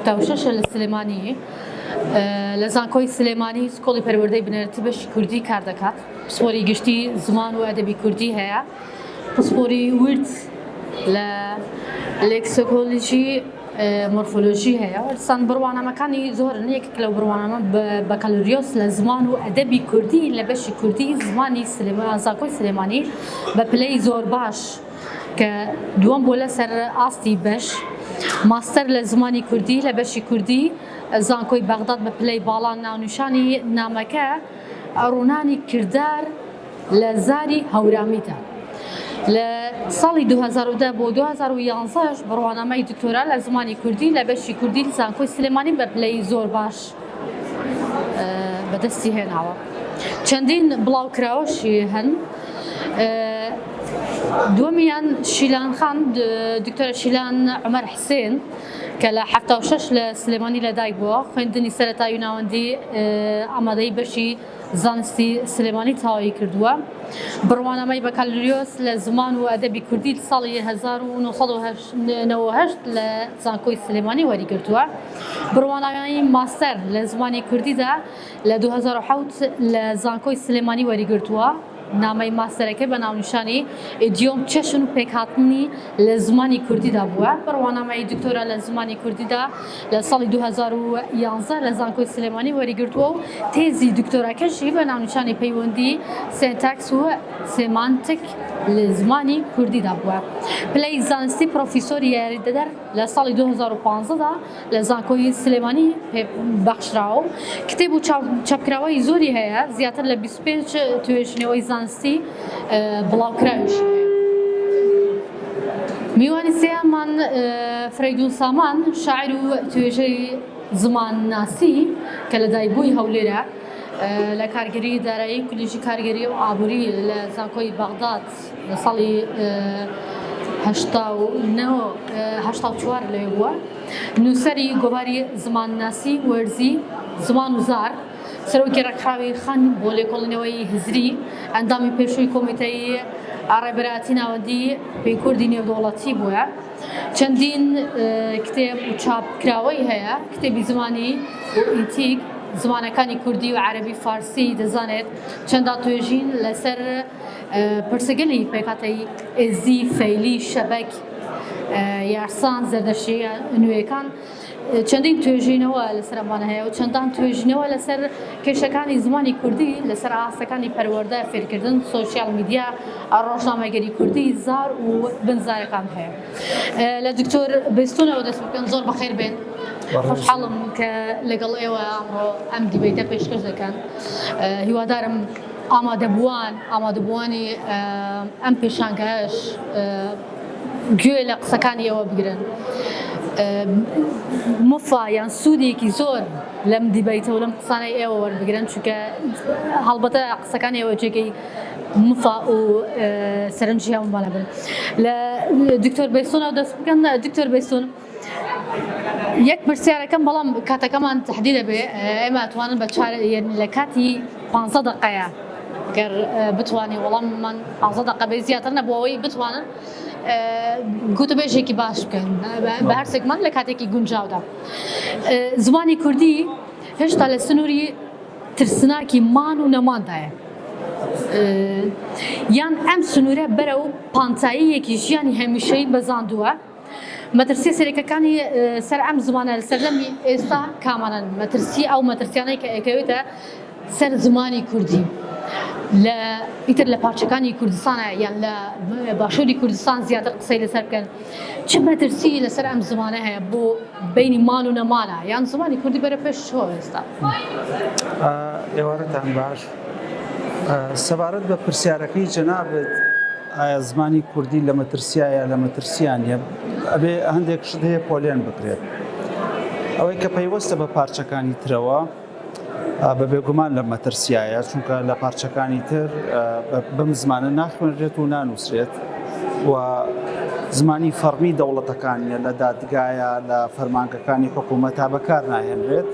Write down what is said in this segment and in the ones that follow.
76 لە سلێمانی لە زانکۆی سلێمانی سکۆڵی پەروەردەی بنەرەتی بەشی کوردی کار دەکات. پسپۆری گشتی زمان و ئەدەبی کوردی هەیە. پسپۆری ورد لە لێکسۆکۆلۆژی مۆرفۆلۆژی هەیە. سان بڕوانامەکانی زۆرن، یەکێک لەو بڕوانامە بەکالۆریۆس لە زمان و ئەدەبی کوردی لە بەشی کوردی زمانی زانکۆی سلێمانی بە پلەی زۆر باش کە دووەم بووە لەسەر ئاستی بەش، ماستەر لە زمانی کوردی لە بەشی کوردی زانکۆی بەغداد بە پلەی باڵا ناونیشانی نامەکە ڕوونانی کردار لە زاری هەورامیدا. لە ساڵی 2010 بۆ 2011 بڕوانامەی دکتۆرا لە زمانی کوردی لە بەشی کوردی زانکۆی سلێمانی بە پلەی زۆر باش بەدەستی هێناوە. چەندین بڵاوکراوەشی هەن. دووەمیان شیلان خان، دکتۆرە شیلان عومەر حسێن کە لە 76 لە سلێمانی لەدایک بووە، خوێندنی سەرەتایی و ناوەندی ئامادەیی بەشی زانستی سلێمانی تەواوی کردووە. بڕوانامەی بەکالریۆس لە زمان و ئەدەبی کوردی ساڵی 1998 لە زانکۆی سلێمانی وەریگرتووە. بڕوانامەی ماستەر لە زمانی کوردیدا لە 2007 لە زانکۆی سلێمانی وەریگرتووە. نامەی ماستەرەکەی بە ناونیشانی ئیدیۆم چەشن و پێکهاتنی لە زمانی کوردیدا بووە. بڕوانامەی دکتۆرا لە زمانی کوردیدا لە ساڵی 2011 لە زانکۆی سلێمانی وەریگرتووە و تێزی دکتۆراکەشی بە ناونیشانی پەیوەندی سێنتاکس و سێمانتک لە زمانی کوردیدا بووە. پلەی زانستی پرۆفیسۆری یاریدەدەر لە ساڵی 2015 دا لە زانکۆی سلێمانی پێ بەخشراوە و کتێب و چاپکراوەی زۆری هەیە، زیاتر لە 25 توێژینەوەی زانستی بڵاوکراویشی هەیە. میوانی سێیەممان فریدون سامان، شاعیر و توێژەری زمانناسی کە لەدایکبووی هەولێرە، لە کارگێری دارایی کولیژی کارگێری و ئابووری لە زانکۆی بەغداد لە ساڵی 84 لەوێ بووە. نووسەری گۆڤاری زمانناسی وەرزی زمان و زار، سەرۆکی ڕێکخراوی خان بۆ لێکۆڵینەوەی هزری، ئەندامی پێشووی کۆمیتەی ڕێبەرایەتی ناوەندی پێیکوردی نێودەوڵەتی بووە. چەندین کتێب و چاپکراوەی هەیە، کتێبی زمانی و ئیتیک، زمانەکانی کوردی و عەرەبی فارسی دەزانێت، چەندان توێژین لەسەر پرسگەلی پێکهاتەی ئێزدی، فەیلی، شەبەک، یارسان، زەردەشتییە نوێیەکان چەندین توێژینەوە لەسەر ئەمانە هەیە و چەندان توێژینەوە لەسەر کێشەکانی زمانی کوردی لەسەر ئاستەکانی پەروەردە، فێرکردن، سۆشیال میدیا، ڕۆژنامەگەری کوردی، زار و بنزارەکان هەیە. لە دکتۆر بێستونەوە دەست بکەن زۆر بەخێر بێن. خۆشحاڵم کە لەگەڵ ئێوە ئەمڕۆ ئەم debate ە پێشکەش دەکەن. هیوادارم ئامادەبووان ئامادەبووانی ئەم پێشانگایەش گوێ لە قسەکانی ئێوە بگرن. مفا یان سوودێکی زۆر لەم debate ە و لەم قسانەی ئێوە وەربگرن چونکە هەڵبەتە قسەکانی ئێوە جێگەی مفا و سەرنجی هەموومانە بن. لە دکتۆر بەیسۆنەوە دەست بکەن. دکتۆر بەیسۆن یەک پرسیارەکەم بەڵام کاتەکەمان تەحدید دەبێ ئێمە ئەتوانن بە چار لە کاتی 15 دقەیە گەر بتوانین وەڵاممان 15 دقە بێ زیاتر نەبوو ئەوەی بتوانن گوتوبێژێکی باش بکەن بە هەرسێکمان لە کاتێکی گونجاودا زمانی کوردی هێشتا لە سنووری ترسناکی مان و نەماندایە یان ئەم سنوورە بەرەو پانتاییەکی ژیانی هەمیشەی بەزاندووە مەترسیە سەرەکەکانی سەر ئەم زمانە لە سەردەمی ئێستا کامانەن؟ مەترسی ئەو مەترسیانەی کە ئەکەوێتە سەر زمانی کوردی لە ئیتر لە پارچەکانی کوردستانە یان لە باشووری کوردستان زیاتر قسەی لەسەر بکەن چ مەترسی لەسەر ئەم زمانە هەیە بۆ بینی مان و نەمانە یان زمانی کوردی بەرە پێش چۆ ئێستا؟ ئێوارەتان باش سەبارەت بە پرسیارەکەی جەنابت ئایا زمانی کوردی لە مەترسیایە لە مەترسیا نییە؟ ئەبێ هەندێک شت هەیە پۆلێن بکرێت. ئەوەی کە پەیوەستە بە پارچەکانی ترەوە بە بێگومان لە مەترسیایە چونکە لە پارچەکانی تر بەم زمانە ناخوێنرێت و نانووسرێت و زمانی فەڕمی دەوڵەتەکان نیە لە دادگایە لە فەرمانگەکانی حکوومەت تا بەکار ناهێنرێت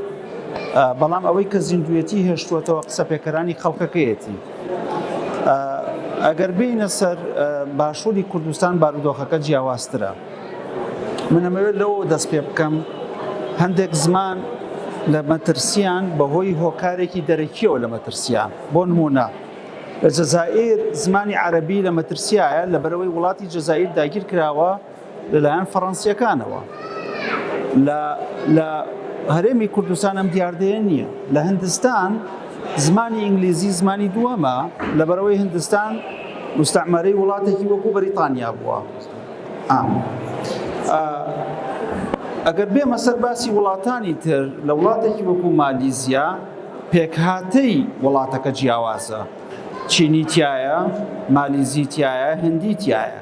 بەڵام ئەوەی کە زیندوێتی هێشتووەتەوە قسە پێکەرانی خەڵکەکەیەتی. ئەگەر بێینە سەر باشووری کوردستان بارودۆخەکە جیاوازترە. من ئەمەوێت لەوەوە دەست پێ بکەم. هەندێک زمان لە مەترسیان بەهۆی هۆکارێکی دەرەکیەوە لە مەترسیان. بۆ نموونە لە جەزائیر زمانی عەرەبی لە مەترسیایە لەبەرئەوەی وڵاتی جەزائیر داگیر کراوە لەلایەن فەڕەنسیەکانەوە. لە لە هەرێمی کوردستان ئەم دیاردەیە نییە. لە هندستان زمانی ئینگلیزی زمانی دووەمە لەبەرئەوەی هندستان مستعمەرەی وڵاتێکی وەکو بەریتانیا بووە. ئەگەر بێمە سەر باسی وڵاتانی تر لە وڵاتێکی وەکو مالیزیا پێکهاتەی وڵاتەکە جیاوازە چینی تایە مالیزی تایە هندی تایە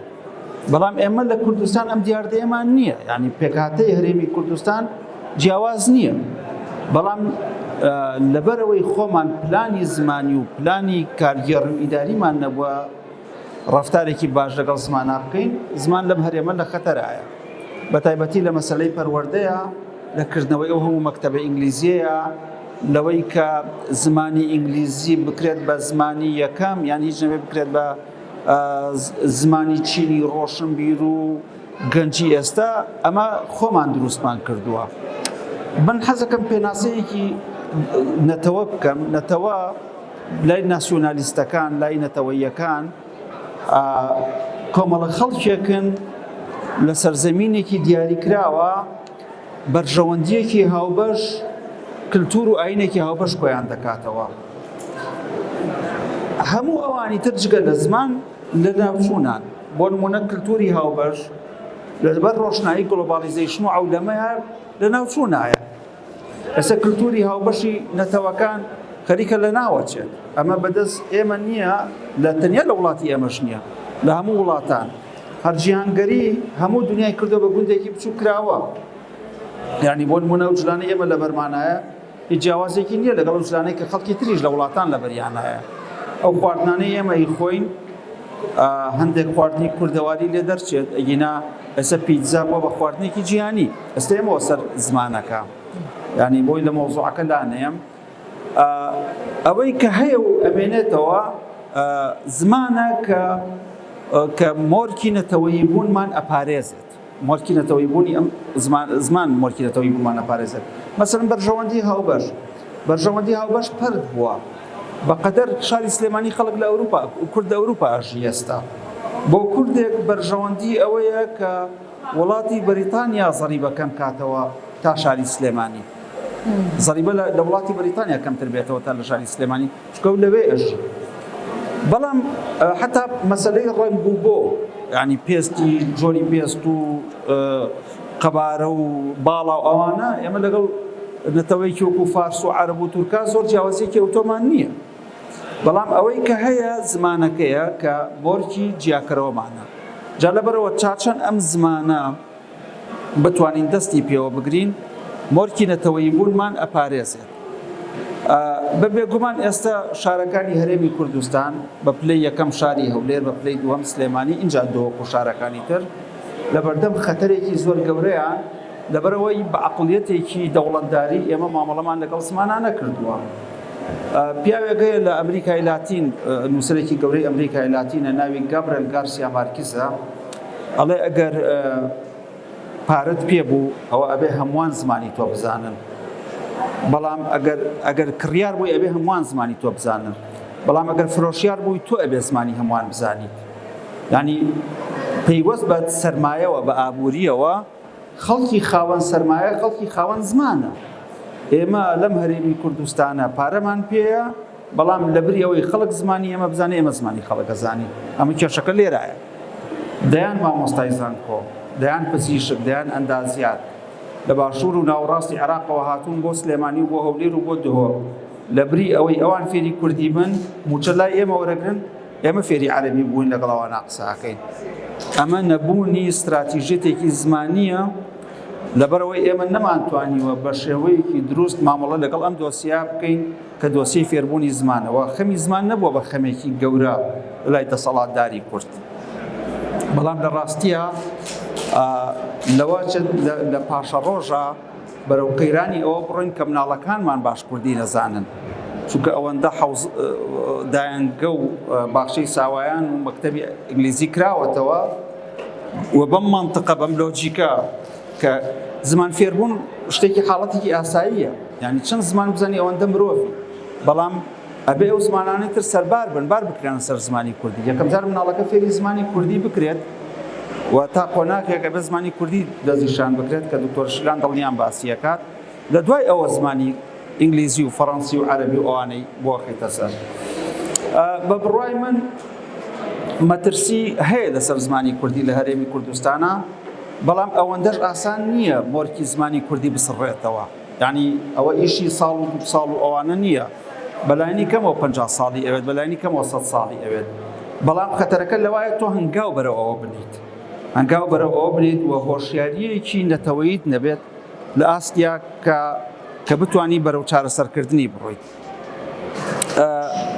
بەڵام ئێمە لە کوردستان ئەم دیاردەیەمان نییە ینی پێکهاتەی هەرێمی کوردستان جیاواز نییە بەڵام لەبەرەوەی خۆمان پلانی زمانی و پلانی کارگێڕ و ئیداریمان نەبووە ڕەفتارێکی باش لەگەڵ زمانا بکەین، زمان لەم هەرێمە لە خەتەرایە. بە تایبەتی لە مەسەلەی پەروەردەیە، لە کردنەوەی ئەو هەموو مەکتەبە ئینگلیزیەیە، لەوەی کە زمانی ئینگلیزی بکرێت بە زمانی یەکەم یان هیچ نەبێ بکرێت بە زمانی چینی ڕۆشنبیر و گەنجی ئێستا، ئەمە خۆمان دروستمان کردووە. من حەزەکەم پێناسەیەکی نەتەوە بکەم، نەتەوە لای ناسیۆنالیستەکان، لای نەتەوەییەکان کۆمەڵە خەڵکێکن لە سەرزەمینێکی دیاریکراوە بەرژەوەندیەکی هاوبەش کللتور و ئاینێکی هاوبەش کۆیان دەکاتەوە. هەموو ئەوانی تر جگە لە زمان لە ناوچوونان بۆ نمونە کللتوری هاوبەش لەبەر ڕۆشنایی globalization و عەولەمەیە لە ناوچوونایە. ئێستا کلتوری هاوبەشی نەتەوەکان خەریکە لە ناوەچێت ئەمە بەدەست ئێمە نییە لە تەنیا لە وڵاتی ئێمەش نییە لە هەموو وڵاتان هەر جیهانگەری هەموو دنیای کردو بە گوندێکی بچوو کراوە یعنی بۆ نمونە و جلانە ئێمە لە بەرمانایە هیچ جیاوازێکی نییە لەگەڵ ئەو جلانەی کە خەڵکی تریش لە وڵاتان لەبەریانایە ئەو خواردنانەی ئێمە ئی خۆین هەندێک خواردنی کوردەواری لێ دەرچێت ئەگینا ئێستا پیتزا بووە بە خواردنێکی جیهانی ئێستا ئێمەوە سەر زمانەکە ینی بۆی لە مەوزوعەکە لانەیەم ئەوەی کە هەیە و ئەمێنێتەوە زمانە کە کە مۆرکی نەتەوەیی بوونمان ئەپارێزێت مۆرکی نەتەوەیی بوونی ئەم زمان زمان مۆرکی نەتەوەیی بوونمان ئەپارێزێت مەسەلەن بەرژەوەندی هاوبەش بەرژەوەندی هاوبەش پەرت بووە بەقەدەر شاری سلێمانی خەڵک لە ئەوروپا کورد لە ئەوروپا ئەژی ئێستا بۆ کوردێک بەرژەوەندی ئەوەیە کە وڵاتی بەریتانیا زەریبە کەم کاتەوە تا شاری سلێمانی زەریبە لە وڵاتی بەریتانیا کەمتر بێتەوە تا لە شاری سلێمانی چونکە ئەو لەوێ ئەژی بەڵام حتا مەسەلەی ڕەنگ و بۆ ینی پێستی جۆری پێست و قەبارە و باڵا و ئەوانە ئێمە لەگەڵ نەتەوەیەکی وەکو فارس و عەرەب و تورکا زۆر جیاوازیەکی ئەوتۆمان نییە بەڵام ئەوەی کە هەیە زمانەکەیە کە مۆرکی جیاکەرەوەمانە جا لەبەرەوە چاچەند ئەم زمانە بتوانین دەستی پێوە بگرین مۆرکی نەتەوەیی بوونمان ئەپارێزێت. بە بێگومان ئێستا شارەکانی هەرێمی کوردستان بە پلەی یەکەم شاری هەولێر بە پلەی دووەم سلێمانی ئینجا دهۆک و شارەکانی تر لەبەردەم خەتەرێکی زۆر گەورەیان لەبەرئەوەی بە عەقڵیەتێکی دەوڵەتداری ئێمە مامەڵەمان لەگەڵ زمانا نەکردووە. پیاوێک هەیە لە ئەمریکای لاتین نووسەرێکی گەورەی ئەمریکای لاتینە ناوی گابرێل گارسیا مارکیزە ئەڵێ ئەگەر پارەت پێ بوو ئەوە ئەبێ هەمووان زمانی تۆ بزانن بەڵام ئەگەر ئەگەر کڕیار بووی ئەبێ هەمووان زمانی تۆ بزانن بەڵام ئەگەر فرۆشیار بووی تۆ ئەبێ زمانی هەمووان بزانیت ینی پەیوەست بە سەرمایەوە بە ئابووریەوە خەڵکی خاوەن سەرمایە خەڵکی خاوەن زمانە ئێمە لەم هەرێمی کوردستانە پارەمان پێیە بەڵام لەبری ئەوەی خەڵک زمانی ئێمە بزانێ ئێمە زمانی خەڵک ئەزانین ئەمە کێشەکە لێرایە دەیان مامۆستای زانکۆ دەیان پزیشک دەیان ئەندازیار لە باشوور و ناوەڕاستی عێراقەوە هاتوون بۆ سلێمانی و بۆ هەولێر و بۆ دهۆک لەبری ئەوەی ئەوان فێری کوردی بن موچە لای ئێمە وەرەگرن ئێمە فێری عەرەبی بووین لەگەڵ ئەوانە قسەکەین ئەمە نەبوونی ستراتیژیەتێکی زمانییە لەبەرئەوەی ئێمە نەمانتوانیوە بە شێوەیەکی دروست مامەڵە لەگەڵ ئەم دۆسیە بکەین کە دۆسیەی فێربوونی زمانە و خەمی زمان نەبووە بە خەمێکی گەورە لای دەسەڵاتداری کورد بەڵام لە ڕاستیە لەوە لە پاشەڕۆژە بەرەو قەیرانی ئەوە بڕۆین کە مناڵەکانمان باش کوردی نەزانن چونکە ئەوەندە حەوز دایەنگە و باخچەی ساوایان و مەکتەبی ئینگلیزی کراوەتەوە و بەم مەنتقە بەم لۆجیکە کە زمان فێربوون شتێکی حاڵەتێکی ئاساییە یعنی چەند زمان بزانی ئەوەندە مرۆڤی بەڵام ئەبێ ئەو زمانانەی تر سەربار بن بار بکرێنە سەر زمانی کوردی یەکەم جار مناڵەکە فێری زمانی کوردی بکرێت و تا قۆناغێک ئەبێ زمانی کوردی دەستنیشان بکرێت کە دکتۆر شیلان دڵنیام باسی ئەکات لە دوای ئەوە زمانی ئینگلیزی و فەڕەنسی و عەرەبی و ئەوانەی بۆ ئەخەیتە سەر بە بڕوای من مەترسی هەیە لەسەر زمانی کوردی لە هەرێمی کوردستانە بەڵام ئەوەندەش ئاسان نییە مۆرکی زمانی کوردی بسڕێتەوە یانی ئەوە ئیشی ساڵ و دوو ساڵ و ئەوانە نییە، بەلایەنی کەمەوە 50 ساڵی ئەوێت، بەلایەنی کەمەوە 100 ساڵی ئەوێت. بەڵام خەتەرەکە لەوایە تۆ هەنگاو بەرەو ئەوە بنیت. هەنگاو بەرەو ئەوە بنیت و هۆشیارییەکی نەتەوەییت نەبێت لە ئاستیا کە کە بتانی بەرەو چارەسەرکردنی بڕۆیت.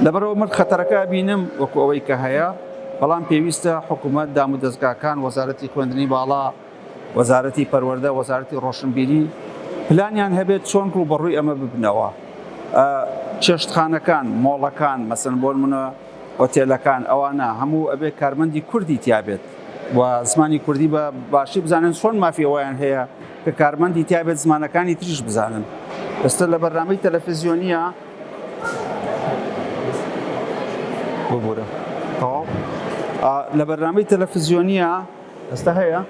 لەبەرەوە من خەتەرەکە بینم وەکو ئەوەی کە هەیە، بەڵام پێویستە حکوومەت، دامودەزگاکان، وەزارەتی خوێندنی باڵا، وەزارەتی پەروەردە، وەزارەتی ڕۆشنبیری پلانیان هەبێت چۆن ڕووبەڕووی ئەمە ببنەوە. چێشتخانەکان، مۆڵەکان، مەسەن بۆ نمونە ئۆتێلەکان، ئەوانە هەموو ئەبێ کارمەندی کوردی تیابێت و زمانی کوردی بە باشی بزانن چۆن مافی ئەوەیان هەیە کە کارمەندی تیابێت زمانەکانی تریش بزانن. ئێستا لە بەرنامەی تەلەفزیۆنیە ببورە تەواو لە بەرنامەی تەلەفزیۆنیە ئێستا هەیە؟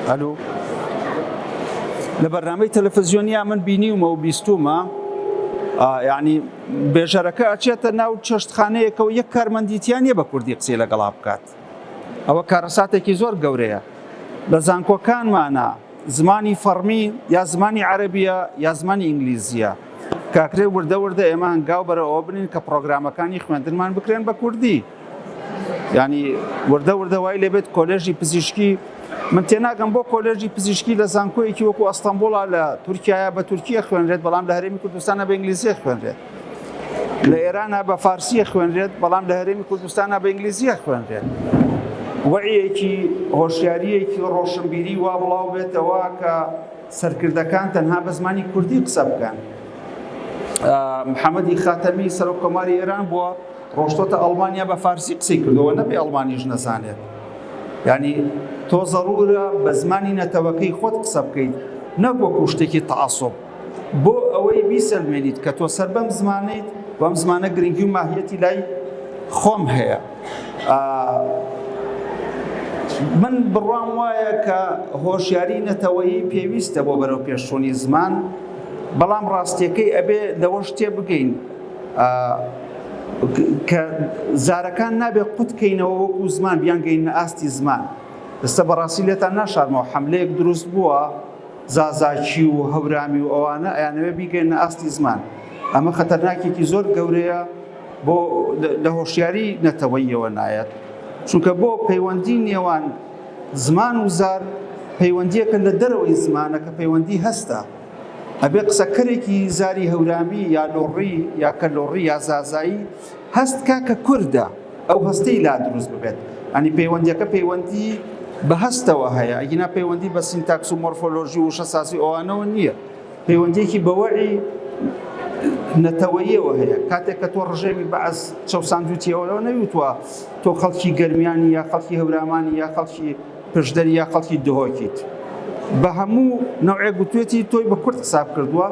ئەلو لە بەرنامەی تەلەفزیۆنیا من بینیومە و بیستومە یعنی بێژەرەکە ئەچێتە ناو چێشتخانەیەکەوە یەک کارمەندیتیان نیە بە کوردی قسەی لەگەڵا بکات ئەوە کارەساتێکی زۆر گەورەیە لە زانکۆکانمانە زمانی فەڕمی یا زمانی عەرەبیە یا زمانی ئینگلیزیە کاکرێ وردە وردە ئێمە هەنگاو بەرە ئەوە بنین کە پرۆگرامەکانی خوێندنمان بکرێن بە کوردی ینی وردە وردە وای لێبێت کۆلێژی پزیشکی من تێناگەم بۆ کۆلێژی پزیشکی لە زانکۆیەکی وەکو ئەستەمبوڵا لە تورکایە بە تورکیە خوێنرێت بەڵام لە هەرێمی کوردستانە بە ئینگلیزیە خوێنرێت لە ئێرانە بە فارسیە خوێنرێت بەڵام لە هەرێمی کوردستانە بە ئینگلیزیە خوێنرێت وەعیەکی هۆشیاریەکی ڕۆشنبیری وا بڵاو بێتەوە کە سەرکردەکان تەنها بە زمانی کوردی قسە بکەن محەممەدی خاتەمی سەرۆک کۆماری ئێران بووە ڕۆشتۆتە ئەڵمانیا بە فارسی قسەی کردەوە نەبێ ئەڵمانیش نەزانێت ینی تۆ زەڕورە بە زمانی نەتەوەکەی خۆت قسە بکەیت نەک وەکو شتێکی تەعەسوب بۆ ئەوەی بیسەلمێنیت کە تۆ سەر بەم زمانەیت بەم زمانە گرنگی و ماهیەتی لای خۆم هەیە. من بڕوام وایە کە هۆشیاری نەتەوەیی پێویستە بۆ بەرەو پێشچوونی زمان، بەڵام ڕاستیەکەی ئەبێ لەوەش تێبگەین کە زارەکان نابێ قوتکەینەوە وەکو زمان بیانگەینە ئاستی زمان. ئێستا بەڕاستی لێتان ناشارمەوە حەملەیەک دروست بووە زازاکی و هەورامی و ئەوانە ئەیانەوێ بیگەینە ئاستی زمان ئەمە خەتەرناکێکی زۆر گەورەیە بۆ لە هۆشیاری نەتەوەیەوە نایەت چونکە بۆ پەیوەندی نێوان زمان و زار پەیوەندیەکە لە دەرەوەی زمانە کە پەیوەندی هەستە ئەبێ قسەکەرێکی زاری هەورامی یا لۆڕی یا کەلۆڕی یا زازایی هەست کا کە کوردە ئەو هەستەی لا دروست ببێت ئەنی پەیوەندیەکە پەیوەندی بە هەستەوە هەیە ئەگینا پەیوەندی بە سینتاکس و مۆرفۆلۆژی و وشەسازی ئەوانەوە نییە پەیوەندیەکی بە وەعی نەتەوەیەوە هەیە کاتێک کە تۆ ڕژێمی بەعس چەوساندوتیەوە نەوتوە تۆ خەڵکی گەرمیانی یا خەڵکی هەورامانی یا خەڵکی پشدەری یا خەڵکی دهۆکیت بە هەموو نەوعێک گوتوێتی تۆی بە کورد حساب کردووە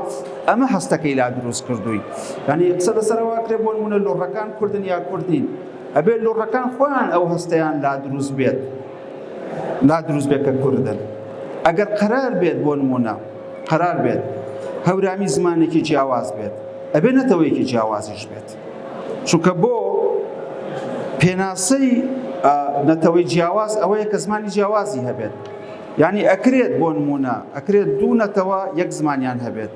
ئەمە هەستەکەی لا دروست کردووی یعنی قسە لەسەرەوە کرێ بۆ نمونە لۆڕەکان کوردن یا کوردین ئەبێ لۆڕەکان خۆیان ئەو هەستەیان لا دروست بێت لا دروست بێت کە کوردن ئەگەر قەرار بێت بۆ نمونە قەرار بێت هەورامی زمانێکی جیاواز بێت ئەبێ نەتەوەیەکی جیاوازیش بێت چونکە بۆ پێناسەی نەتەوەی جیاواز ئەوەیە کە زمانی جیاوازی هەبێت یعنی ئەکرێت بۆ نمونە ئەکرێت دوو نەتەوە یەک زمانیان هەبێت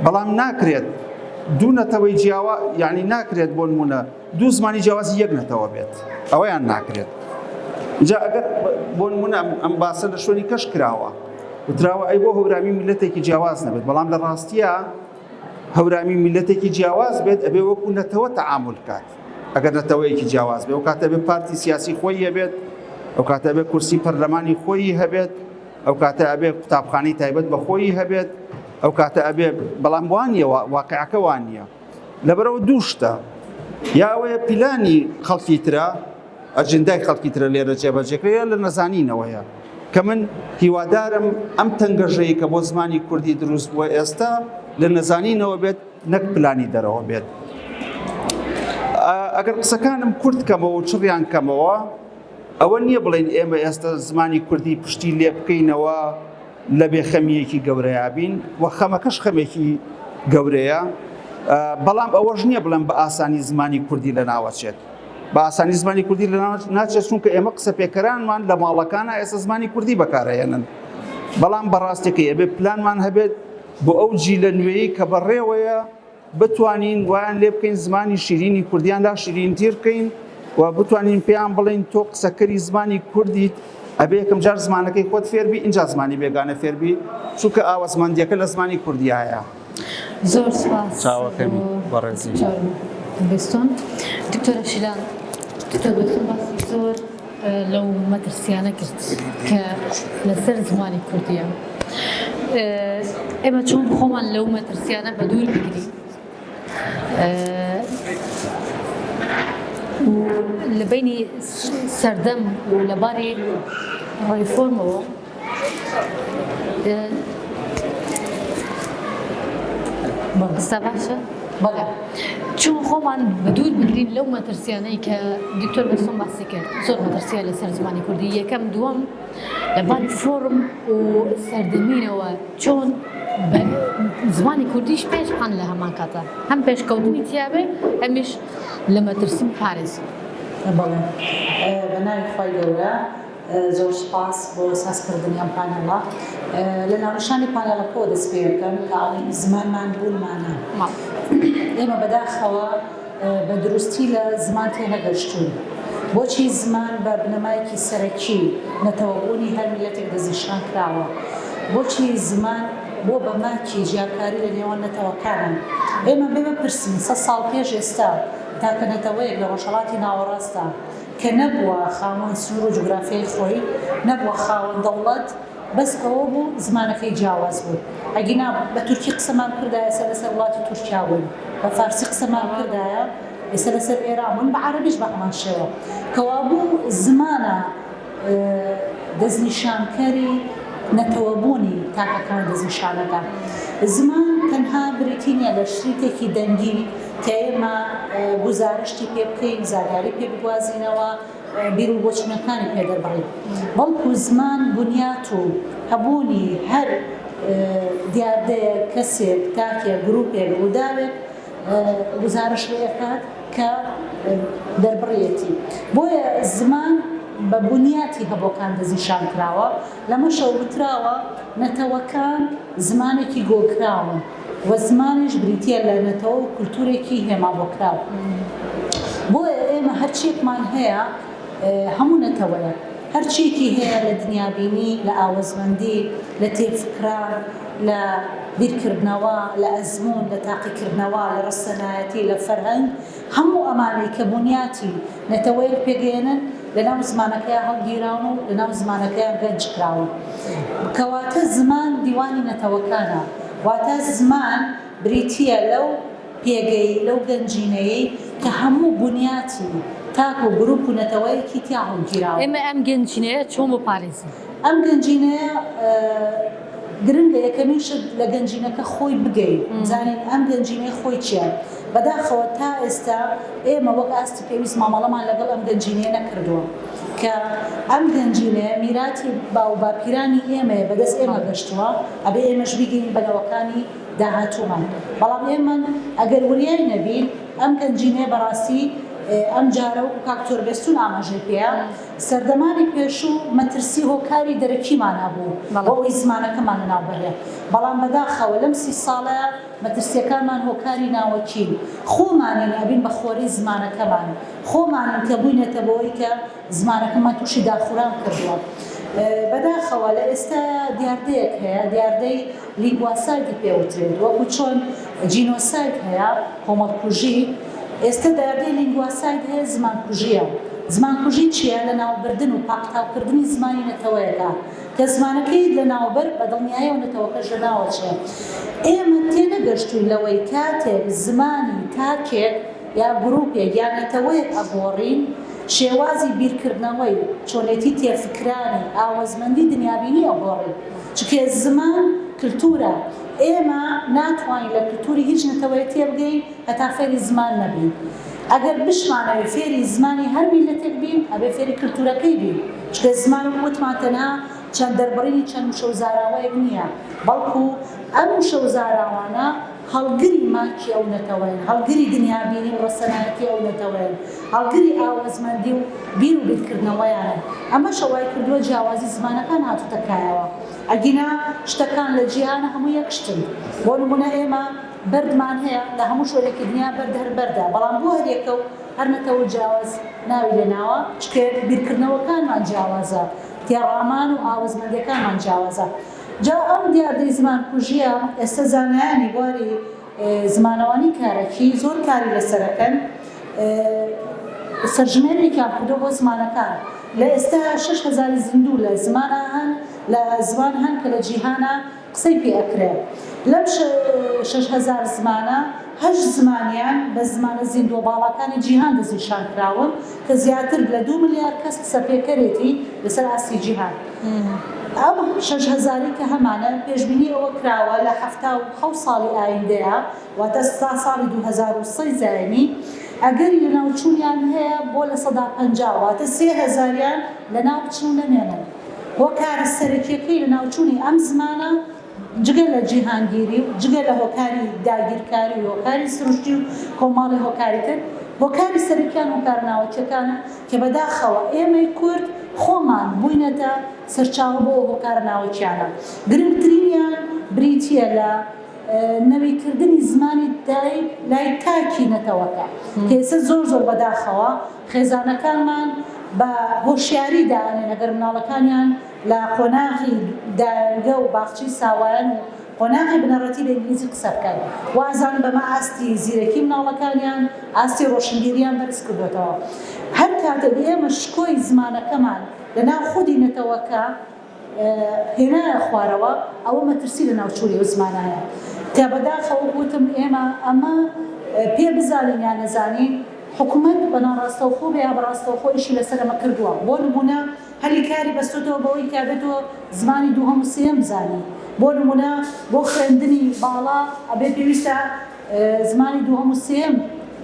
بەڵام ناکرێت دوو نەتەوەی جیاوا یعنی ناکرێت بۆ نمونە دوو زمانی جیاوازی یەک نەتەوە بێت ئەوەیان ناکرێت جا ئەگەر بۆ نمونە ئەم باسە لە شوێنی کەش کراوە وتراوە ئەی بۆ هەورامی میلەتێکی جیاواز نەبێت بەڵام لە ڕاستیە هەورامی میللەتێکی جیاواز بێت ئەبێ وەکو نەتەوە تەعامول بکات ئەگەر نەتەوەیەکی جیاواز بێ ئەو کاتە بێ پارتی سیاسی خۆی هەبێت ئەو کاتە بێ کورسی پەرلەمانی خۆی هەبێت ئەو کاتە ئەبێ قوتابخانەی تایبەت بە خۆی هەبێت ئەو کاتە ئەبێ بەڵام وانە واقعەکە وانە لەبەرەوە دوو شتە یا ئەوەیە پلانی خەڵکی ترە ئەجندای خەڵکی ترە لێرە جێبەجێکرێ یا لە نەزانینەوەیە. کە من هیوادارم ئەم تەنگەژەی کە بۆ زمانی کوردی دروست بووە ئێستا لە نەزانینەوە بێت نەک پلانی دەرەوە بێت. ئەگەر قسەکانم کورت کەمەوە و چڕیان کەمەوە ئەوە نییە بڵێین ئێمە ئێستا زمانی کوردی پشتی لێ بکەینەوە لە بێخەمییەکی گەورەیا بین و خەمەکەش خەمێکی گەورەیە بەڵام ئەوەش نییە بڵێم بە ئاسانی زمانی کوردی لە ناوەچێت بە ئاسانی زمانی کوردی لە ناچێت چونکە ئێمە قسە پێکەرانمان لە ماڵەکانە ئێستا زمانی کوردی بەکارەیەنن بەڵام بەڕاستەکەی ئەبێ پلانمان هەبێت بۆ ئەو جیلە نوێی کە بەڕێوەیە بتوانین وایان لێ بکەین زمانی شیرینی کوردیان لا شیرینتر بکەین و بتوانین پێیان بڵێین تۆ قسەکەری زمانی کوردیت ئەبێ یەکەم جار زمانەکەی خۆت فێربی ئینجا زمانی بێگانە فێربی چونکە ئاوەزمەندیەکە لە زمانی کوردیایە. زۆر سپاس چاوەکەمی بەڕێزی. دکتۆر بێستون. دکتۆرە شیلان دکتۆر بێستون باسی زۆر لەو مەترسیانە کرد کە لەسەر زمانی کوردیە ئێمە چۆن خۆمان لەو مەترسیانە بە دوور بگرین لە بینی سەردەم و لەباری ڕیفۆرمەوە ئێستا باشە؟ بەڵێ چۆن خۆمان بەدوور بگرین لەو مەترسیانەی کە دکتۆر بەسۆم باسی کرد زۆر مەترسیە لەسەر زمانی کوردی یەکەم دووەم لە باری فۆرم و سەردەمینەوە چۆن زمانی کوردیش پێش بخەن لە هەمان کاتە هەم پێشکەوتنی تیابێ هەمیش لە مەترسی بپارێزین. بەڵێ بە ناوی خوای گەورە زۆر سوپاس بۆ سازکردنی ئەم پانێڵە. لە ناونیشانی پانێڵەکەوە دەست پێ ئەکەم کە ئەڵێن زمانمان بوونمانە. ئێمە بەداخەوە بە دروستی لە زمان تێنەگەشتووین. بۆچی زمان بە بنەمایەکی سەرەکی نەتەوەبوونی هەر میللەتێک دەستنیشان کراوە؟ بۆچی زمان بووە بە ماکی جیاکاری لە نێوان نەتەوەکانا؟ ئێمە بێ بپرسین سەد ساڵ پێش ئێستا تاکە نەتەوەیەک لە ڕۆژهەڵاتی ناوەڕاستدا کە نەبووە خاوەن سنوور و جوگرافیای خۆی، نەبووە خاوەن دەوڵەت، بەس ئەوە بوو زمانەکەی جیاواز بوو، ئەگینا بە تورکی قسەمان بکردایە ئێستا لەسەر وڵاتی تورکیا بووین، بە فارسی قسەمان بکردایە ئێستا لەسەر ئێران بووین، بە عەرەبیش بە هەمان شێوە. کەوابوو زمانە دەستنیشانکەری نەتەوەبوونی تاکەکان دەستنیشانەکە. زمان تەنها بریتی نییە لە شریتێکی دەنگی کە ئێمە گوزارشتی پێ بکەین، زانیاری پێ بگوازینەوە، بیر و بۆچوونەکانی پێ دەربڕین، بەڵکو زمان بنیات و هەبوونی هەر دیاردەیەک، کەسێک، تاکێک، گروپێک، ڕووداوێک گوزارشت لێ ئەکات کە دەربڕیەتی. بۆیە زمان بە بنیاتی هەبووەکان دەستنیشان کراوە. لەمەشەوە وتراوە نەتەوەکان زمانێکی گۆکراون. و زمانیش بریتییە لە نەتەوە و کولتوورێکی هێمابۆکراو. بۆیە ئێمە هەرچییەکمان هەیە، هەموو نەتەوەیەک هەرچییەکی هەیە لە دنیابینی، لە ئاوەزمەندی، لە تێفکران، لە بیرکردنەوە، لە ئەزموون، لە تاقیکردنەوە، لە ڕەسەنایەتی، لە فەرهەنگ، هەموو ئەمانەی کە بونیاتی نەتەوەیەک پێگەیەنن لەناو زمانەکەیا هەڵگیراون و لەناو زمانەکەیا گەنج کراون. کەواتە زمان دیوانی نەتەوەکانە. واتە زمان بریتییە لەو پێگەی، لەو گەنجینەیەی کە هەموو بونیاتی تاک و گروپ و نەتەوەیەکی تیا هەڵگیراوە. ئێمە ئەم گەنجینەیە چۆن بپارێزین؟ ئەم گەنجینەیە گرنگە یەکەمین شت لە گەنجینەکە خۆی بگەین، بزانین ئەم گەنجینەی خۆی چییە. بەداخەوە تا ئێستا ئێمە وەک ئاستی پێویست مامەڵەمان لەگەڵ ئەم گەنجینەیە نەکردووە کە ئەم گەنجینەیە میراتی باووباپیرانی ئێمەیە بەدەست ئێمە گەشتووە ئەبێ ئێمەش بیگەین بە نەوەکانی داهاتوومان بەڵام ئێمە ئەگەر وریای نەبین ئەم گەنجینەیە بەڕاستی ئەم جارە وەکو کاک تۆربێستون ئاماژەی پێیە سەردەمانی پێشوو مەترسی هۆکاری دەرەکیمان هەبوو بۆ ئەوەی زمانەکەمان لەناو بەرێ بەڵام بەداخەوە لەم سی ساڵەیە مەترسیەکانمان هۆکاری ناوەکین، خۆمانین ئەبین بە خۆرەی زمانەکەمان، خۆمانین کە بووینەتە بەوەی کە زمانەکەمان تووشی داخوران کردووە. بەداخەوە لە ئێستایا دیاردەیەک هەیە، دیاردەی linguicide ی پێ وترێت، وەکو چۆن جینۆساید هەیە، کۆمەڵکوژی، ئێستە دیاردەی linguicide هەیە، زمانکوژییە. زمانکوژی چییە؟ لەناوبردن و پاکتاوکردنی زمانی نەتەوەیەکە. کە زمانەکەیت لەناوبرد بە دڵنیایەوە نەتەوەکەش لەناوەچێ. ئێمە تێنەگەشتووین لەوەی کاتێک زمانی تاکێک یا گروپێک یا نەتەوەیەک ئەگۆڕین شێوازی بیرکردنەوەی، چۆنێتی تێفکرانی، ئاوەزمەندی دنیابینی ئەگۆڕین. چونکێ زمان کلتورە. ئێمە ناتوانین لە کلتوری هیچ نەتەوەیەک تێبگەین هەتا فێری زمان نەبین. ئەگەر بشمانەوێ فێری زمانی هەر میللەتێک بین، ئەبێ فێری کلتورەکەی بین. چونکە زمان وەک وتمان تەنها چەند دەربڕینی چەند وشە و زاراوەیەک نییە، بەڵکو ئەم وشە و زاراوانە هەڵگری ماکی ئەو نەتەوەیەن، هەڵگری دنیابینی و ڕەسەنایەتی ئەو نەتەوەیەن، هەڵگری ئاوەزمەندی و بیر و بیرکردنەوەیانن. ئەمەشە وای کردووە جیاوازی زمانەکان هاتووتە کایەوە. ئەگینا شتەکان لە جیهانا هەموو یەک شتن. بۆ نموونە ئێمە بەردمان هەیە، لە هەموو شوێنێکی دنیا بەرد هەر بەردە، بەڵام بۆ هەر یەکە و هەر نەتەوە جیاواز ناوی لێ ناوە؟ چونکە بیرکردنەوەکانمان جیاوازە، تێڕامان و ئاوەزمەندیەکانمان جیاوازە. جا ئەم دیاردەی زمانکوژییە ئێستا زانایانی بواری زمانەوانی کارەکی زۆر کاری لەسەرەکەن، سەرژمێریەکیان کردووە بۆ زمانەکان. لە ئێستا 6000 زیندوو لە زمانا هەن، لە زمان هەن کە لە جیهانا قسەی پێ ئەکرێ. لەم 6000 زمانە هەشت زمانیان بە زمانە زیندووە باڵاکانی جیهان دەستنیشان کراون کە زیاتر لە دوو ملیار کەس قسەپێکەرێتی لەسەر ئاستی جیهان. ئەم شەش هەزارەی کە هەمانە پێشبینی ئەوە کراوە لە 77 ساڵی ئایندەیا واتە تا ساڵی 2030 زاینی ئەگەری لەناوچوونیان هەیە بۆ 50% واتە سێ هەزاریان لەناو بچن و نەمێنن. هۆکارە سەرەکیەکەی لەناوچوونی ئەم زمانە جگە لە جیهانگیری و جگە لە هۆکاری داگیرکاری و هۆکاری سروشتی و کۆمەڵی هۆکاری تر، هۆکاری سەرەکیان هۆکارە ناوەکیەکانن کە بەداخەوە ئێمەی کورد خۆمان بووینەتە سەرچاوە بۆ ئەو هۆکارە ناوەکیانە. گرنگترینیان بریتییە لە نەویکردنی زمانی دایک لای تاکی نەتەوەکە کە ئێستا زۆر زۆر بەداخەوە خێزانەکانمان بە هۆشیاری دائەنێن ئەگەر مناڵەکانیان لە قۆناغی دایەنگە و باخچەی ساوایان و قۆناغی بنەڕەتی بە ئینگلیزی قسە بکەن وا ئەزانن بەمە ئاستی زیرەکی مناڵەکانیان ئاستی ڕۆشنبیریان بەرز کردۆتەوە. هەر کاتێک ئێمە شکۆی زمانەکەمان لە ناو خودی نەتەوەکە هێنایە خوارەوە ئەوە مەترسی لە ناوچوونی ئەو زمانە هەیە کە بەداخەوە وەک وتم ئێمە ئەمە پێ بزانین یان نەزانین حکومەت بە ناڕاستەوخۆ بێ یا بە ڕاستەوخۆ ئیشی لەسەر ئەمە کردووە بۆ نموونە هەلی کاری بەستۆتەوە بەوەی کە ئەبێ تۆ زمانی دووهەم و سێیەم بزانی. بۆ نموونە بۆ خوێندنی باڵا ئەبێ پێویستە زمانی دووهەم و سێیەم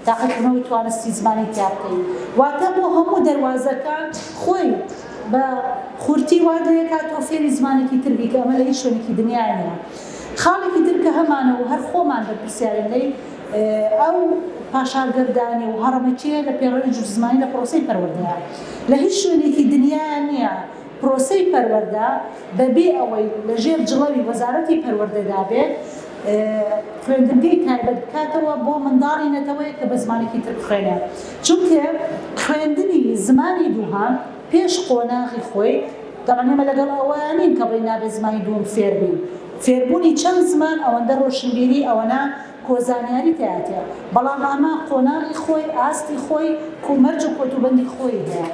تاقیکردنەوەی توانستی زمانی تیا بکەی. واتە بۆ هەموو دەروازەکان خۆی بە خورتی وا دەکات تۆ فێری زمانێکی تر بی کە ئەمە لە هیچ شوێنێکی دنیا نییە. خاڵێکی تر کە هەمانە و هەر خۆمان بەرپرسیارین لێی ئەو پاشاگەردانی و هەڕەمەکییە لە پێڕەوی جووتزمانی لە پرۆسەی پەروەردەیە. لە هیچ شوێنێکی دنیایا نییە پرۆسەی پەروەردە بە بێ ئەوەی لە ژێر جڵەوی وەزارەتی پەروەردەدا بێت خوێندنگەی تایبەت بکاتەوە بۆ منداڵی نەتەوەیەک کە بە زمانێکی تر بخوێنێ. چونکێ خوێندنی زمانی دووهەم پێش قۆناغی خۆی، تەبعەن ئێمە لەگەڵ ئەوەیا نین کە بڵێین نابێ زمانی دووەم فێر بین. فێربوونی چەند زمان ئەوەندە ڕۆشنبیری ئەوەنە کۆزانیاری تیاتە، بەڵام ئەمە قۆناغی خۆی، ئاستی خۆی، مەرج و کۆتوبەندی خۆی هەیە.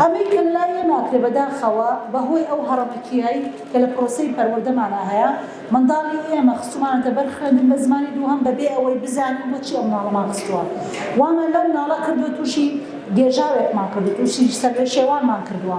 ئەمەی کە لەلای ئێمە ئەکرێ بەداخەوە بەهۆی ئەو هەڕەمەکییەی کە لە پرۆسەی پەروەردەمانا هەیە، منداڵی ئێمە خستومانەتە بەر خوێندن بە زمانی دووهەم بەبێ ئەوەی بزانین بۆچی ئەم مناڵەمان خستووە. وامان لەو مناڵە کردووە تووشی گێژاوێکمان کردووە، تووشی سەرلێشێوانمان کردووە.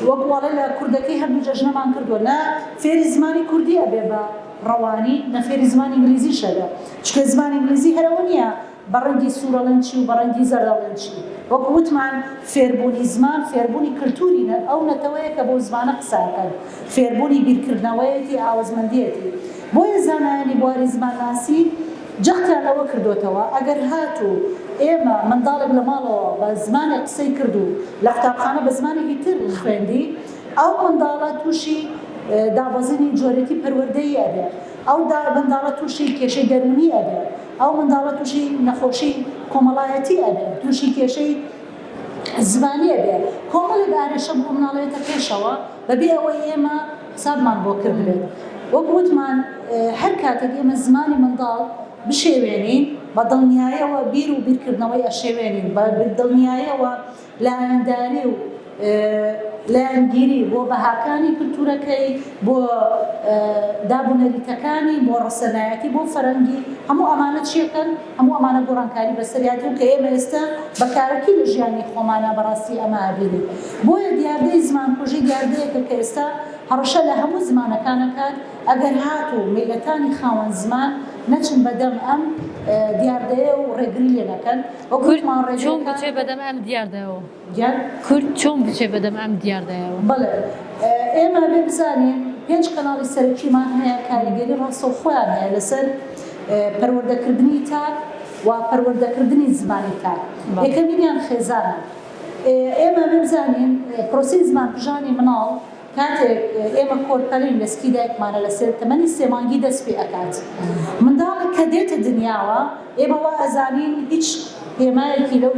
وەکو ئەڵێ لە کوردەکەی هەردوو جەژنەمان کردووە، نە فێری زمانی کوردی ئەبێ بە ڕەوانی، نە فێری زمانی ئینگلیزیش ئەبێ. چونکە زمانی ئینگلیزی هەر ئەوە نییە بە ڕەنگی سوور ئەڵێن چی و بە ڕەنگی زەرد ئەڵێن چی. وەکو وتمان فێربوونی زمان فێربوونی کلتوری ئەو نەتەوەیە کە بەو زمانە قسە ئەکەن. فێربوونی بیرکردنەوەیەتی، ئاوەزمەندییەتی. بۆیە زانایانی بواری زمانناسی جەختیان لەوە کردۆتەوە ئەگەر هاتوو ئێمە منداڵێک لە ماڵەوە بە زمانێک قسەی کرد و لە قوتابخانە بە زمانێکی تر خوێندی، ئەو منداڵە تووشی دابەزینی جۆرێتی پەروەردەیی ئەبێ، ئەو منداڵە تووشی کێشەی دەروونی ئەبێ، ئەو منداڵە تووشی نەخۆشی کۆمەڵایەتی ئەبێ، تووشی کێشەی زمانی ئەبێ، کۆمەڵێک ئارێشە بۆ مناڵ یەتە پێشەوە بەبێ ئەوەی ئێمە حسابمان بۆ کردبێت. وەک وتمان هەر کاتێک ئێمە زمانی منداڵ بشێوێنین بە دڵنیایەوە بیر و بیرکردنەوەی ئەشێوێنین، بە دڵنیایەوە لایەنداری و. لایەنگیری بۆ بەهاکانی کلتورەکەی، بۆ داب و نەریتەکانی، بۆ ڕەسەنایەتی، بۆ فەرەنگی، هەموو ئەمانە چیەکەن؟ هەموو ئەمانە گۆڕانکاری بەسەریا دێن کە ئێمە ئێستا بە کارەکی لە ژیانی خۆمانا بەڕاستی ئەمە ئەبینین. بۆیە دیاردەی زمانکوژی دیاردەیەکە کە ئێستا هەڕەشە لە هەموو زمانەکان ئەکات، ئەگەر هاتوو میللەتانی خاوەن زمان نەچن بەدەم ئەم دیاردەیە و ڕێگری لێ نەکەن، وەک کورد وتمان چۆن ڕێگەکان. بچێ بەدەم ئەم دیاردەیەوە؟ گیان؟ کورد چۆن بچێ بەدەم ئەم دیاردەیەوە؟ بەڵێ ئێمە ئەبێ بزانین پێنج کەناڵی سەرەکیمان هەیە کاریگەری ڕاستەوخۆیان هەیە لەسەر پەروەردەکردنی تاک و پەروەردەکردنی زمانی تاک. یەکەمینیان خێزانە. ئێمە ئەبێ بزانین پرۆسەی زمانپژانی مناڵ کاتێک ئێمە کۆرپەلین لە سکی دایکمانە لە سێ تەمەنی سێ مانگی دەست پێ ئەکات منداڵێک کە دێتە دنیاوە ئێمە وا ئەزانین هیچ هێمایەکی لەو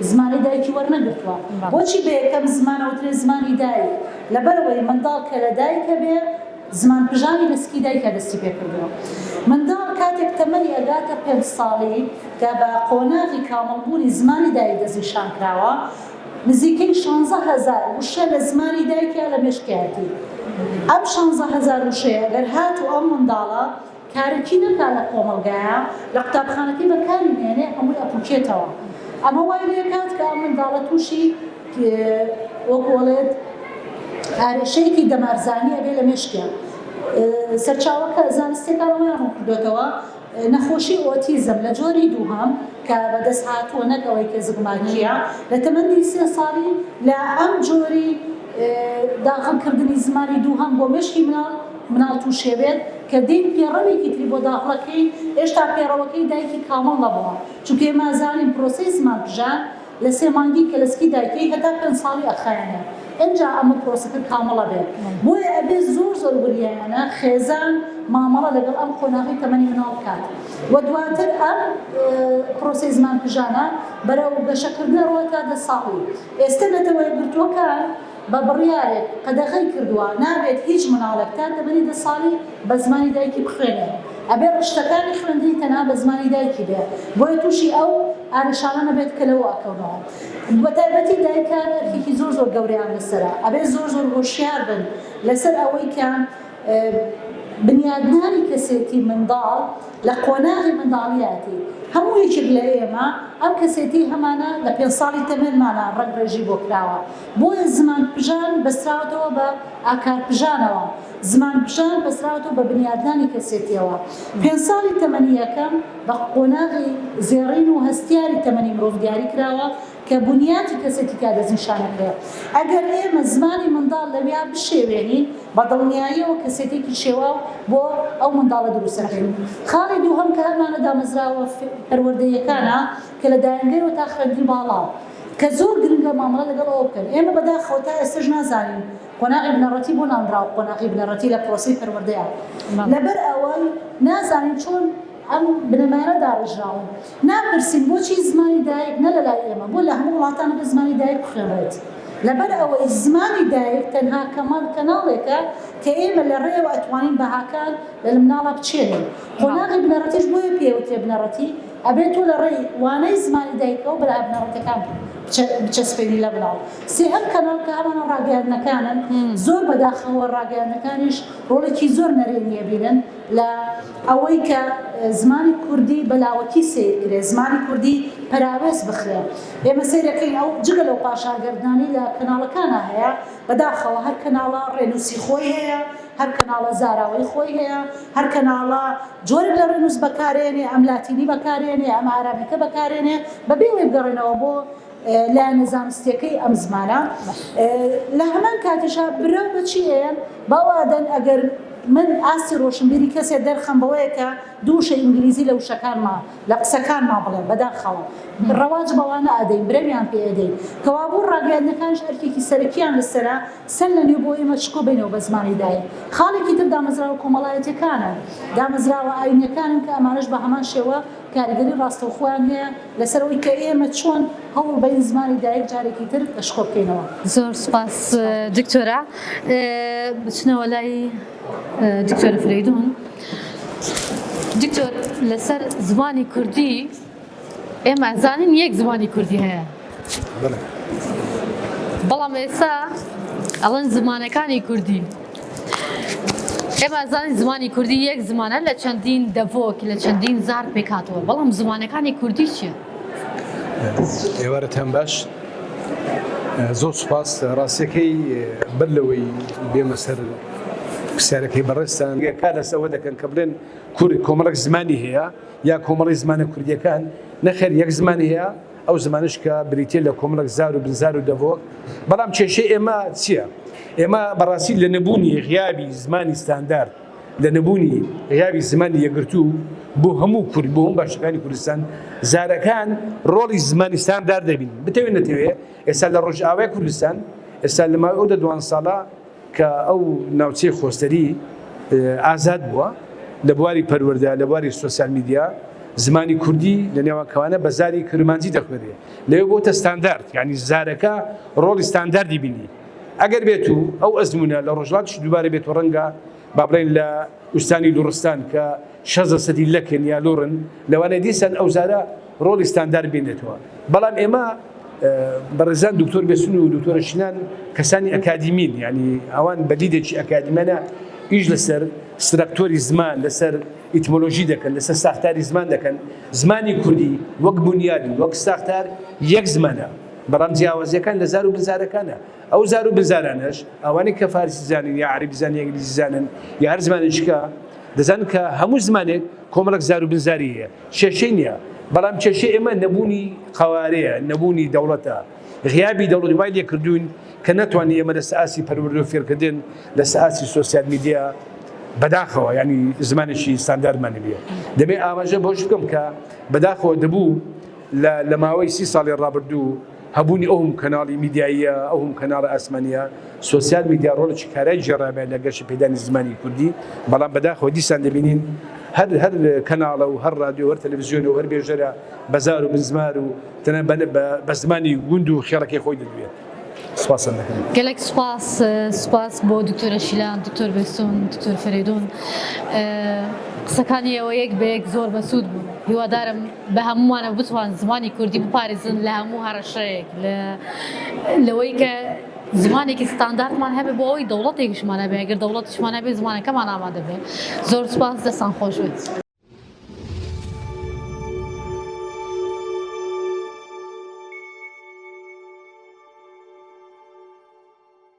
زمانەی دایکی وەرنەگرتووە بۆچی بە یەکەم زمان ئەوترێ زمانی دایک لەبەرئەوەی منداڵ کە لە دایک ئەبێ زمان پژانی لە سکی دایکا دەستی پێ کردووە منداڵ کاتێک تەمەنی ئەگاتە پێنج ساڵی کە بە قۆناغی کامڵ بوونی زمانی دایک دەستنیشان کراوە نزیکەی 16,000 وشە لە زمانی دایکیا لە مێشکیایەتی. ئەم 16,000 وشەیە گەر هاتوو ئەم منداڵە کارەکی نەکا لە کۆمەڵگایا، لە قوتابخانەکەی بەکاری نەیەنێ هەمووی ئەپوکێتەوە. ئەمە وای لێکات کە ئەم منداڵە تووشی وەکو ئەڵێت ئارێشەیەکی دەمارزانی ئەبێ لە مێشکیا. سەرچاوەکە زانستیەکان ئەوەیان ڕوونکردۆتەوە نەخۆشی ئۆتیزم لە جۆری دووهەم کە بەدەست هاتووە نەک ئەوەی کە زگماکییە لە تەمەنی سێ ساڵی لە ئەم جۆری داخڵ کردنی زمانی دووهەم بۆ مێشکی مناڵ مناڵ تووشێ بێت کە دێین پێڕەوێکی تری بۆ داخڵەکەین ئێشتا پێڕەوەکەی دایکی کامڵ نەبووە چونکە ئێمە ئەزانین پرۆسەی زمان پژان لە سێ مانگی کە لە سکی دایکەی هەتا پێنج ساڵی ئەخایەنێ ئنجا ئەمە پرۆسەکە کامڵ ئەبێ بۆیە ئەبێ زۆر زۆر وریایانە خێزان مامەڵە لەگەڵ ئەم قۆناغەی تەمەنی مناڵ بکات و دواتر ئەم پرۆسەی زمان پژانە بەرەو گەشەکردن ئەڕوا تا دە ساڵی ئێستە نەتەوە یەکگرتووەکان بە بڕیارێک قەدەغەی کردووە نابێت هیچ مناڵێک تا تەمەنی دە ساڵی بە زمانی دایکی بخوێنێ ئەبێ ڕشتەکانی خوێندنی تەنها بە زمانی دایکی بێ بۆیە تووشی ئەو ئارێشانە نەبێت کە لەوە ئەکەونەوە بە تایبەتی دایکان ئەرکێکی زۆر زۆر گەورەیان لەسەرە ئەبێ زۆر زۆر هۆشیار بن لەسەر ئەوەی کە بنیادنانی کەسێتی منداڵ لە قۆناغی منداڵییەتی، هەموو یەکێک لە ئێمە ئەم کەسێتیەی هەمانە لە پێنج ساڵی تەمەنمانا ڕەنگڕێژی بۆ کراوە، بۆیە زمان پژان بەستراوەتەوە بە ئاکار پژانەوە، زمان پژان بەستراوەتەوە بە بنیادنانی کەسێتیەوە. پێنج ساڵی تەمەنی یەکەم بە قۆناغی زێڕین و هەستیاری تەمەنی مرۆڤ دیاری کراوە، کە بنیاتی کەسێتی تیا دەستنیشانەکرێ. ئەگەر ئێمە زمانی منداڵ لەویا بشێوێنین، بە دڵنیاییەوە کەسێتێکی شێواو بۆ ئەو منداڵە دروست ئەکەین. خاڵی دووهەم کە هەمانە دامەزراوە پەروەردەییەکانە کە لە دایەنگەیەوە تا خوێندنی باڵا کە زۆر گرنگە مامەڵە لەگەڵ ئەوە بکەن. ئێمە بەداخەوە تا ئێستەش نازانین قۆناغی بنەڕەتی بۆ ناونراوە قۆناغی بنەڕەتی لە پرۆسەی پەروەردەیا. لەبەر ئەوەی نازانین چۆن ئەم بنەمایانە داڕێژراون. ناپرسین بۆچی زمانی دایک نە لەلای ئێمە، بۆ لە هەموو وڵاتان ئەبێ زمانی دایک بخوێنرێت؟ لەبەر ئەوەی زمانی دایک تەنها کەمال کەناڵێکە کە ئێمە لە ڕێیەوە ئەتوانین بەهاکان لە مناڵا بچێنین. قۆناغی بنەڕەتیش بۆیە پێی ئەوترێ بنەڕەتی، ئەبێ تۆ لە ڕێی وانەی زمانی دایکەوە بەها بنەڕەتیەکان بچەسپێنی لە مناڵ. سێهەم کەناڵ کە هەمانە ڕاگەیاندنەکانن، زۆر بەداخەوە ڕاگەیاندنەکانیش ڕۆڵێکی زۆر نەرێنی ئەبینن لە ئەوەی کە زمانی کوردی بە لاوەکی سەیر کرێ، زمانی کوردی پەراوێز بخرێ. ئێمە سەیرەکەین ئەو جگە لەو پاشاگەردانی لە کەناڵەکانا هەیە، بەداخەوە هەر کەناڵە ڕێنووسی خۆی هەیە، هەر کەناڵە زاراوەی خۆی هەیە، هەر کەناڵە جۆرێک لە ڕێنووس بەکارێنێ، ئەم لاتینی بەکارێنێ، ئەم ئارامیکە بەکارێنێ، بەبێ ئەوەی بگەڕێنەوە بۆ لایەنە زانستیەکەی ئەم زمانە. لە هەمان کاتیشا برەو بە چی ئەیەن؟ بەوە ئەدەن ئەگەر من ئاستی ڕۆشنبیری کەسێ دەرخەم بەوەیە کە دوو وشەی ئینگلیزی لە وشەکانما لە قسەکانما بڵێم بەداخەوە ڕەواج بەوانە ئەدەین برەویان پێ ئەدەین کەوابوو ڕاگەیاندنەکانیش ئەرکێکی سەرەکیان لەسەرە سەر لە نوێ بۆ ئێمە شکۆ بینەوە بە زمانی دایک خاڵێکی تر دامەزراوە کۆمەڵایەتیەکانن دامەزراوە ئاینیەکانن کە ئەمانەش بە هەمان شێوە کاریگەری ڕاستەوخۆیان هەیە لەسەر ئەوەی کە ئێمە چۆن هەوڵ بەین زمانی دایک جارێکی تر لە شکۆ بکەینەوە. زۆر سوپاس دکتۆرە. بچنەوە لای دکتۆرە فریدون. دکتۆر لەسەر زمانی کوردی ئێمە ئەزانین یەک زمانی کوردی هەیە. بەڵام ئێستا ئەڵێن زمانەکانی کوردی ئێمە ئەزانین زمانی کوردی یەک زمانە لە چەندین دەڤۆک لە چەندین زار پێکهاتووە بەڵام زمانەکانی کوردی چییە؟ ئێوارەتان باش زۆر سوپاس ڕاستیەکەی بەر لەوەی بێمە سەر پرسیارەکەی بەڕێزتان کار لەسەر ئەوە دەکەن کە بڵێن کورد کۆمەڵێک زمانی هەیە یا کۆمەڵی زمانە کوردیەکان نەخێر یەک زمان هەیە ئەو زمانش کە بریتە لە کۆمەڵێک زار و بنزار و دەڤۆک بەڵام کێشەی ئێمە چییە؟ ئێمە بەڕاستی لە نەبوونی غیابی زمانی ستاندارد لە نەبوونی غیابی زمانی یەکگرتوو بۆ هەموو کورد بۆ هەموو باشەکانی کوردستان زارەکان ڕۆڵی زمانی ستاندارد دەبین بتەوێ نەتەوێ ئێستا لە ڕۆژئاوای کوردستان ئێستا لە ماوەی ئەو دە دوان ساڵە کە ئەو ناوچەی خۆسەری ئازاد بووە لە بواری پەروەردە لە بواری سۆسیال میدیا زمانی کوردی لە نێوان کەوانە بە زاری کرمانجی دەخوێنرێ لەوێ بۆتە ستاندارد یعنی زارەکە ڕۆڵی ستانداردی بینی ئەگەر بێت و ئەو ئەزموونە لە ڕۆژهەڵاتیش دووبارە بێت و ڕەنگە با بڵێین لە ئوستانی لوڕستان کە 60 لەسەدی لەکن یا لوڕن لەوانەیە دیسان ئەو زارە ڕۆڵی ستاندار بینێتەوە بەڵام ئێمە بەڕێزان دکتۆر بێسون و دکتۆرە شینان کەسانی ئەکادیمین یعنی ئەوان بە دیدێکی ئەکادیمانە ئیش لەسەر ستراکتۆری زمان لەسەر ئیتمۆلۆژی دەکەن لەسەر ساختاری زمان دەکەن زمانی کوردی وەک بنیاد وەک ساختار یەک زمانە بەڵام جیاوازیەکان لە زار و بنزارەکانە، ئەو زار و بنزارانەش ئەوانەی کە فارسی زانن یا عەرەبی زانن یا ئینگلیزی زانن یا هەر زمانێکی کە دەزانن کە هەموو زمانێک کۆمەڵێک زار و بنزاری هەیە کێشەی نییە بەڵام کێشەی ئێمە نەبوونی قەوارەیە نەبوونی دەوڵەتە غیابی دەوڵەت وای لێ کردوین کە نەتوانین ئێمە لەسەر ئاستی پەروەردە و فێرکردن لەسەر ئاستی سۆسیال میدیا بەداخەوە ینی زمانێکی ستانداردمان نەبێ دەبێ ئاماژە بەوەش بکەم کە بەداخەوە دەبوو لە لە ماوەی سی ساڵی ڕابردوو هەبوونی ئەو هەموو کەناڵی میدیاییە، ئەو هەموو کەناڵە ئاسمانییە، سۆسیال میدیا ڕۆڵێکی کارای گێڕابێ لە گەشەپێدانی زمانی کوردی، بەڵام بەداخەوە دیسان دەبینین هەر هەر کەناڵە و هەر ڕادیۆ و هەر تەلەڤزیۆنە و هەر بێژەرە بە زار و بنزمار و تەنانەت بە بە زمانی گوند و خێڵەکەی خۆی دەدوێ. سوپاستان دەکەم. گەلەک سوپاس سوپاس بۆ دکتۆرە شیلان دکتۆر بێستون دکتۆر فەرەیدون قسەکانی ئێوە یەک بە یەک زۆر بەسوود بوون هیوادارم بە هەمووانە بتوان زمانی کوردی بپارێزن لە هەموو هەڕەشەیەک لە لەوەی کە زمانێکی ستانداردمان هەبێ بۆ ئەوەی دەوڵەتێکیشمان هەبێ ئەگەر دەوڵەتیشمان هەبێ زمانەکەمان ئامادە بێ زۆر سوپاس دەستان خۆش بێت.